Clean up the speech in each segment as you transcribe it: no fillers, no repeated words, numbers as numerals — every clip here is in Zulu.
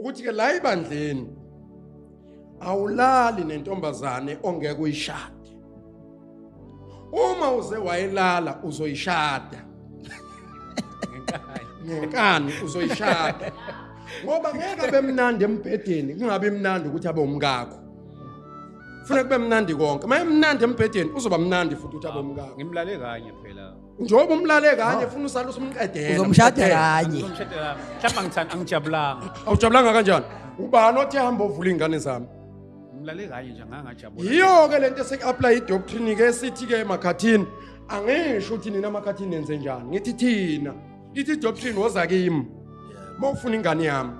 Ukuthi ke la ibandleni awulali nentombazane ongeke uyishade. Uma uze wayilala uzoyishada. Ngenkani uzoyishada. Ngoba ngeke abe mnandi embhedeni, kungabi mnandi ukuthi abe umkakho. Funa kube mnandi konke. Maye mnandi embhedeni uzoba mnandi futhi ukuthi abe umkakho. Ngimlale kanye phela. Njengoba umlale kanye funa usale usumqedela. Uzomshada kanye. Ngizomshadela. Mhlawumbe angithandi angijabulanga. Awujabulanga kanjani? Ubani othe hamba ovula ingane zami? Ngimlale kanye nje ngangajabula. Yiyo ke lento esek-apply i-doctrine ke esithi ke emakhathini angisho ukuthi nina amakhathini nenze njani, ngithi thina ithi i-doctrine woza kimi uma ufuna ingane yami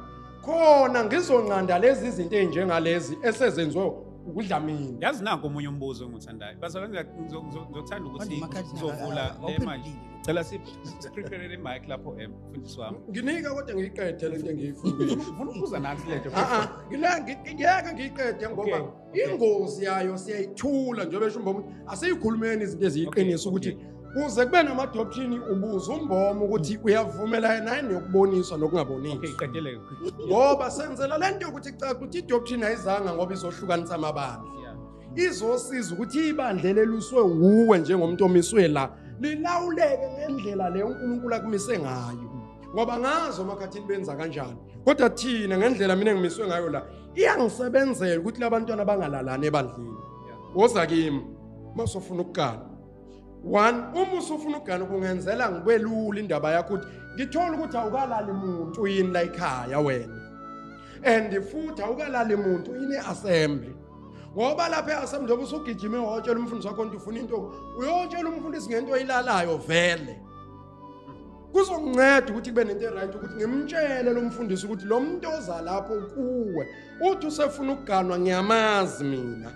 khona ngizonqanda lezi zinto ey'njengalezi esezenziwe ukudla mina. Yazi nanku omunye umbuzo enguthandayo. Bazalwane ngizothanda ukuthi ngizovula le manje. Cela si prepare le mic lapho mfundisi wami. Nginika kodwa ngiyiqede lento engiyifundile. Ufuna ukubuza nathi lento. Ah ah, ngiyeke ngiyiqede ngoba ingozi yayo siyayithula njengoba esho uMbomo ukuthi asiyikhulumeni izinto eziyiqiniso ukuthi kuze kube nama-doctrine ubuza uMbomo ukuthi uyavumela yena yini yokuboniswa nokungaboniswa. Okay, iqedele. Ngoba senzela lento yokuthi kucace ukuthi i-doctrine ayizanga ngoba izohlukanisa amabandla. Izosiza ukuthi ibandla leluswe wuwe njengomuntu omiswe la lilawuleke ngendlela leyo uNkulunkulu akumise ngayo. Ngoba ngazo amakhathini benza kanjani. Kodwa thina ngendlela mina engimiswe ngayo la iyangisebenzela ukuthi labantwana bangalalani ebandleni. Woza kimi masofuna ukugana. One, uma usufuna ukugana kungenzela ngibelula indaba yakho ukuthi ngithola ukuthi awukalali muntu yini la ekhaya wena. And futhi awukalali muntu yini assembly. Ngoba lapha e-assembly njengoba usugijime wayotshela umfundisi wakho ukuthi ufuna into, uyotshela umfundisi ngento oyilalayo vele. Kuzokunceda ukuthi kube nento e-right ukuthi ngimtshele lo mfundisi ukuthi lo muntu oza lapho kuwe uthi usefuna ukuganwa ngiyamazi mina.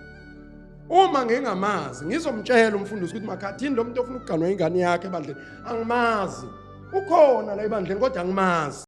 Uma ngingamazi ngizomtshela umfundisi ukuthi makhathini lo muntu ofuna ukuganwa ingane yakhe ebandleni angimazi. Ukhona la ebandleni kodwa angimazi.